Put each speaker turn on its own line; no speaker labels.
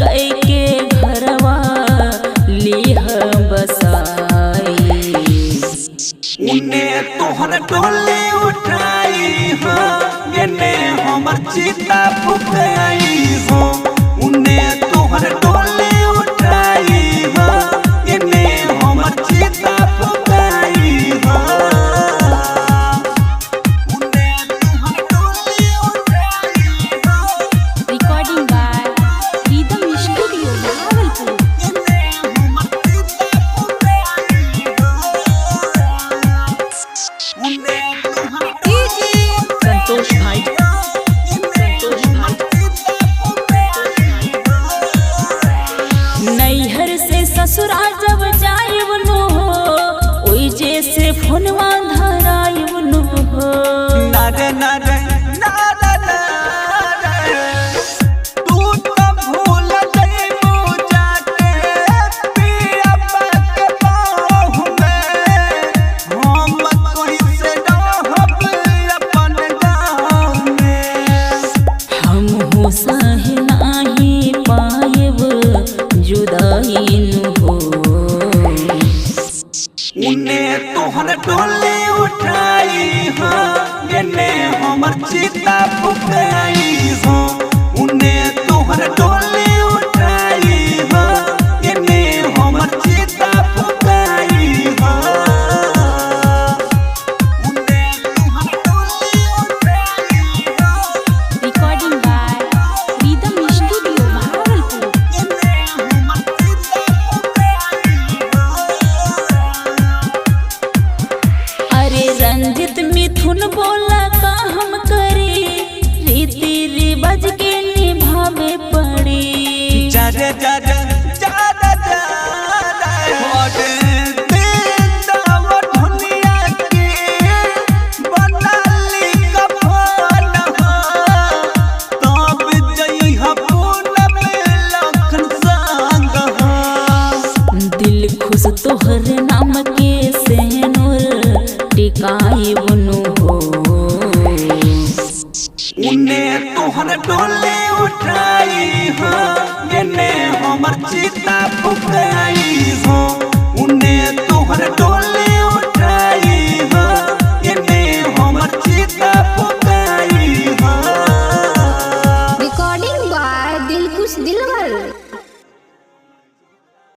कई के घरवा लिह बसाई।
उने तोहर डोली उठाई हो, एने हमर चिता फुकाई हो। उने तोहर डोली उठाई हो, एने हमर चिता फुकाई हो। उने तोहर डोली उठाई हो,
Recording by Rhythm Studio, Bhagalpur.
एने हमर चिता फुकाई हो। उने तोहर
संतोष भाई, संतोष भाई, नैहर से ससुरा जब जाइब नु हो, ओई जे से फोनवा धराइब नु हो।
नारे नारे नारे नारे, तू तो भूल जइबू जाके पिया पाक बाहु में। हम कइसे रहब अपन गाँव में।
हम हो सह नाही पाएब जुदाई नु हो।
उने तोहर डोली उठाई हो, एने हमर चिता फुकाई हो। उने तोहर डोली उठाई हो, एने हमर चिता फुकाई हो। उने तोहर डोली उठाई हो,
Recording by Rhythm Studio, Bhagalpur.
एने हमर चिता फुकाई हो।
अरे रंजित मिथुन बोला का हम करे, रीति रिवाज के निभावे पड़ी।
जा रे जा रे जा रे जा रे, और दिलदार दुनिया के बनाली कफन हो। तब जइहा पूनम लखन संग हो।
दिल खुश तोहर नाम के सेनुर टिकाई बुनु हो।
उने तोहर डोली उठाई हो, एने हमर चिता फुकाई।